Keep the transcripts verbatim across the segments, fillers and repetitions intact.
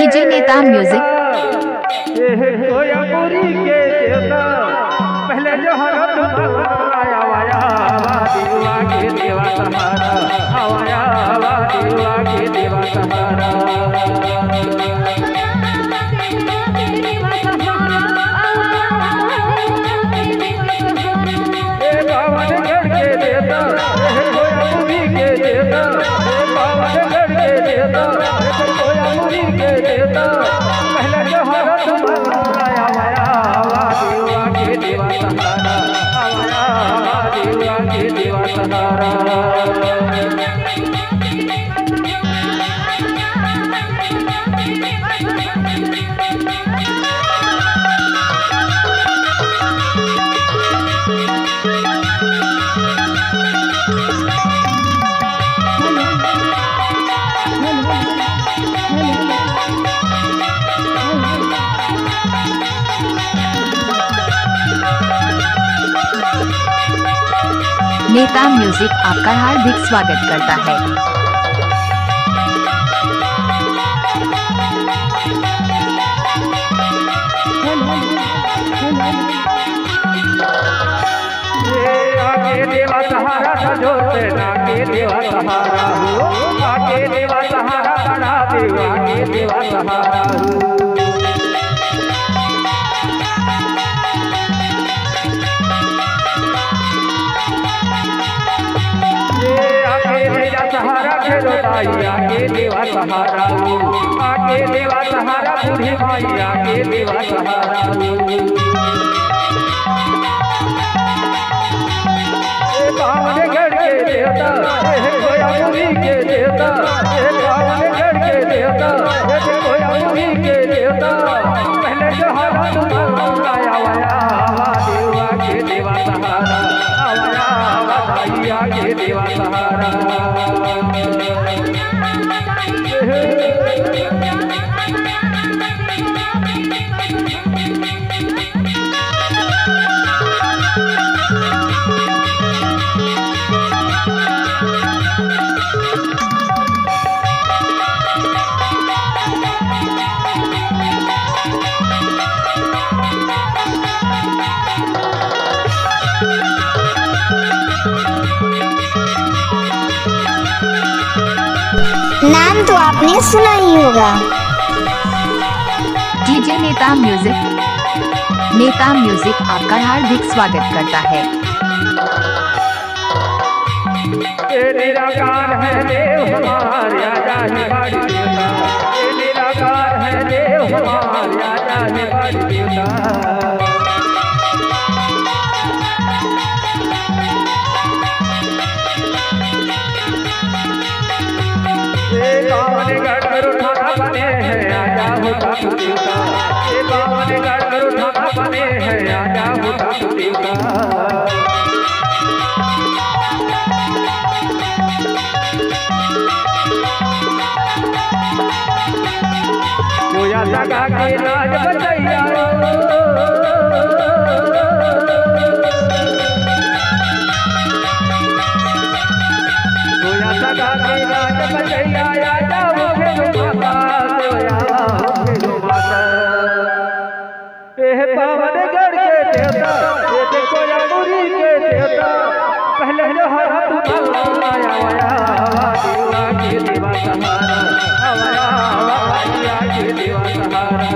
DJ नेता music. ए हे कोयलपुरी के देवता, पहले जो हरत आया वाया, आवा देवा के देवा सहारा, आवाया आवा देवा के देवा सहारा। ए बावन गढ़ के देवता, ए कोयलपुरी के देवता, ए बावन गढ़ के देवता, ए कोयलपुरी के देवता, पहले जो हरत आया वाया, आवा देवा के देवा सहारा, आवा देवा के देवा सहारा। नेता म्यूजिक आपका हार्दिक स्वागत करता है। ए, आके देवा सहारा, सजो सेना के देवा सहारा हो। आके देवा सहारा, बड़ा देवा के देवा सहारा हो। ए, आके देवा सहारा, खेलो दाई, आके देवा सहारा हो। आके देवा सहारा, बूढ़ी माई, आके देवा सहारा हो। ए बावनगढ़ के देवता, ए कोयलपुरी के देवता, ए बावनगढ़ के देवता, ए कोयलपुरी के देवता, पहले जो हरा तू आया वाया, आवा देवा के देवा सहारा, आवा आवा भैया के देवा सहारा। नाम तो आपने सुना ही होगा। डीजे नेता म्यूजिक। नेता म्यूजिक आपका हार्दिक स्वागत करता है। ए निराकार है देव हमारे, आजा ही बड़ी देवता। ए निराकार है देव हमारे, आजा ही बड़ी देवता। ए बावनगढ़ गुरु थाना बने हैं, आजा हो साधु देवता। ए बावनगढ़ गुरु थाना बने हैं, आजा हो साधु देवता। कोया सगा के लाज बचैया। कोया सगा के लाज बचैया, आ जाओ फिर माता, कोया हो फिर माता। ए पावनगढ़ के देवता, ए कोयलपुरी के देवता, पहले जो हरा तू आया, आया, आया, आया, के देवा सहारा, आया, आया, आया, के देवा सहारा।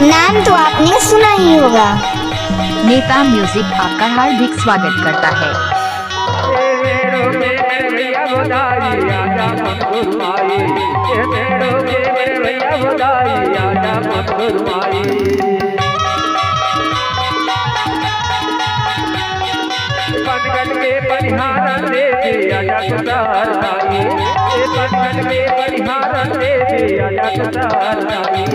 नाम तो आपने सुना ही होगा। नेता म्यूजिक आपका हार्दिक स्वागत करता है। बधाई आजा मथुर माई। बनगन के बनिहार देवी आजा सुतार माई। ए बनगन के बनिहार देवी आजा सुतार माई।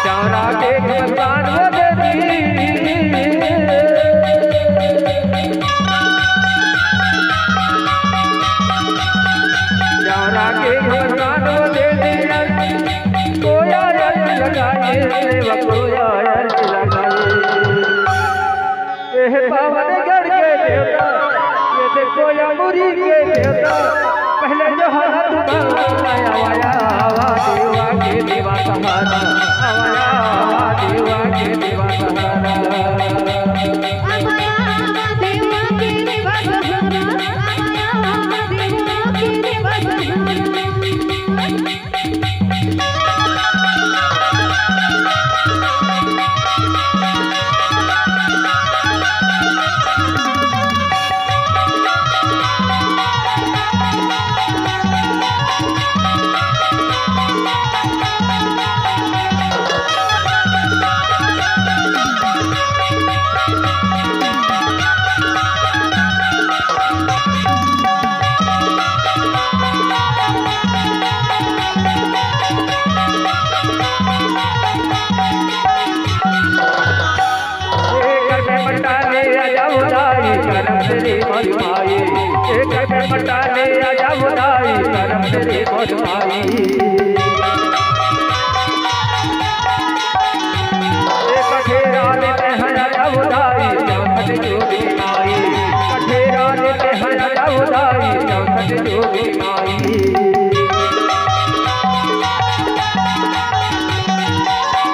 चारा के भगवान वो देवी। चारा के भगवान वो देवी। कोया अर्ज लगाए, देवा कोया अर्ज लगाए। एह पावन गढ़ के देवता, ये देखो या मुरी के देवता, पहले जो हाथ उठाया, आवा, आवा, देवा के देवा सहारा, आवा, आवा, देवा के देवा सहारा।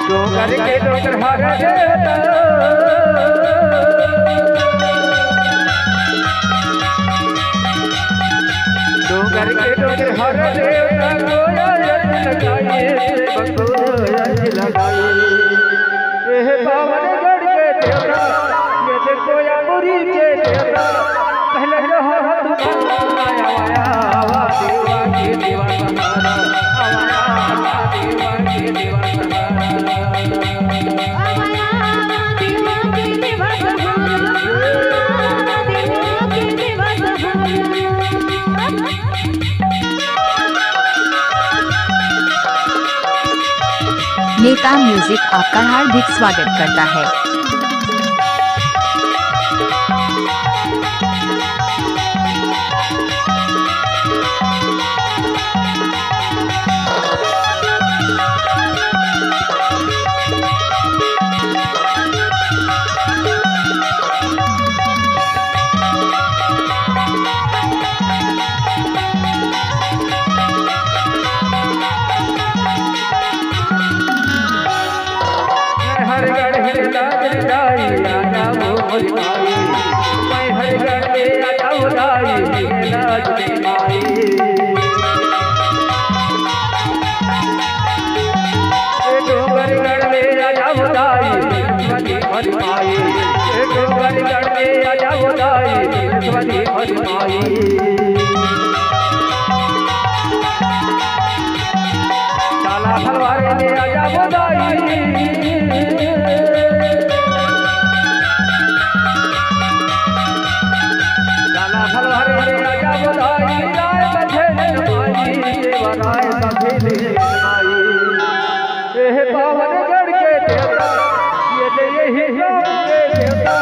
डोंगर के डोंगर हर देवता, डोंगर के डोंगर हर देवता, कोया अर्ज लगाए, कोया अर्ज लगाए। एह पावन गढ़ के देवता, ये देखो या मुरी के देवता, पहले जो हाथ उठाया, आवा, आवा, देवा के देवा सहारा, आवा, आवा, देवा के देवा सहारा। नेता म्यूजिक आपका हार्दिक स्वागत करता है। हर गढ़ हिला दाई, आजा मोर माई। मैं हर गढ़ में आजा दाई, हिला माई। ए डोंगरगढ़ में आजा दाई, सरस्वती मोर माई। ए डोंगरगढ़ में आजा दाई, सरस्वती मोर माई। डाला हलवारे में आजा दाई। डाला हलवारे में आजा दाई, राय बघेल माई, देवा राय बघेल माई। एह पावन गढ़ के देवता, ये ले यही गाँव के देवता,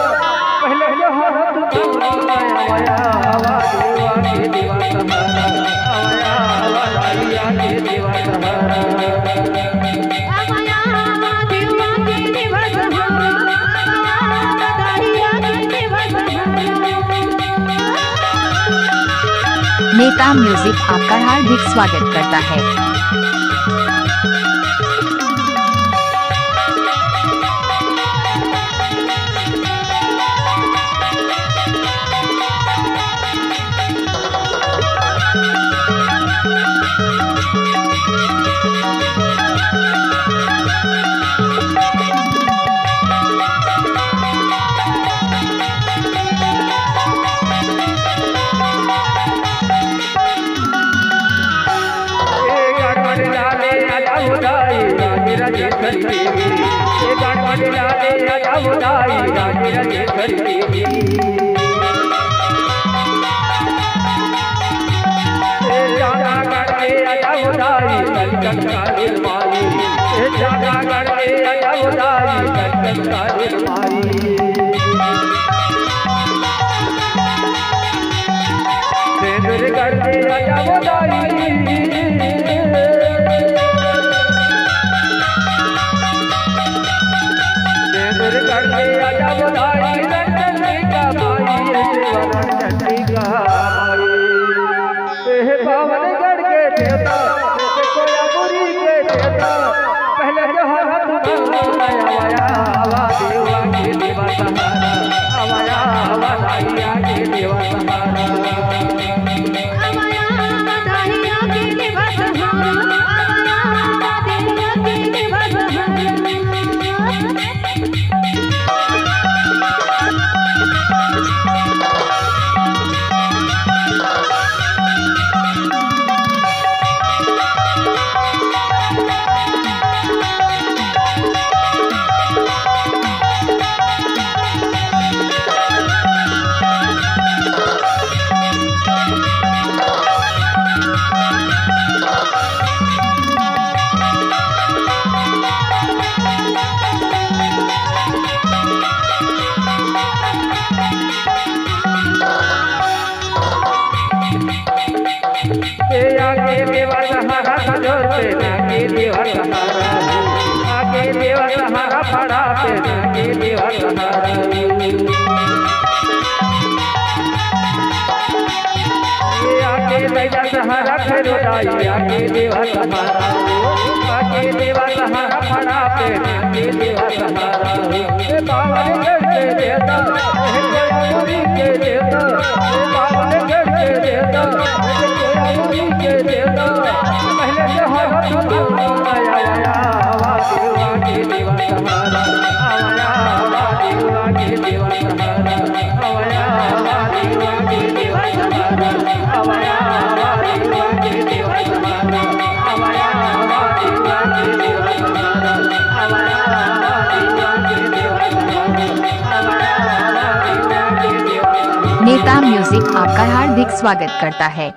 पहले जो हाथ उठाया, आवा, आवा, देवा के देवा सहारा, आवा, आवा, राइया के देवा सहारा। नेता म्यूजिक आपका हार्दिक स्वागत करता है। हे पावनगढ़ के देवता, कोयापुरी के देवता, पहले जो हाथ उठाया, आवा, आवा, देवा के देवा सहारा, आवा, आवा, भैया के देवा सहारा। ए आके देवा सहारा, जोर पे आके देवा सहारा, आके देवा सहारा, फड़ा पे आके देवा सहारा। ए आके देवा सहारा, फेरो दाई आके देवा सहारा, आके देवा सहारा, फड़ा पे आके देवा सहारा। ए पावन गढ़ के देवता, ए कोयापुरी के देवता, ए पावन गढ़ के देवता, ए कोयापुरी के देवता, पहले से हरा तू आया, आया, आवा देवा के देवा सहारा, आया, आवा देवा के देवा सहारा, आया, आवा देवा के देवा सहारा, आया, आवा देवा के देवा सहारा। नेता म्यूजिक आपका हार्दिक स्वागत करता है।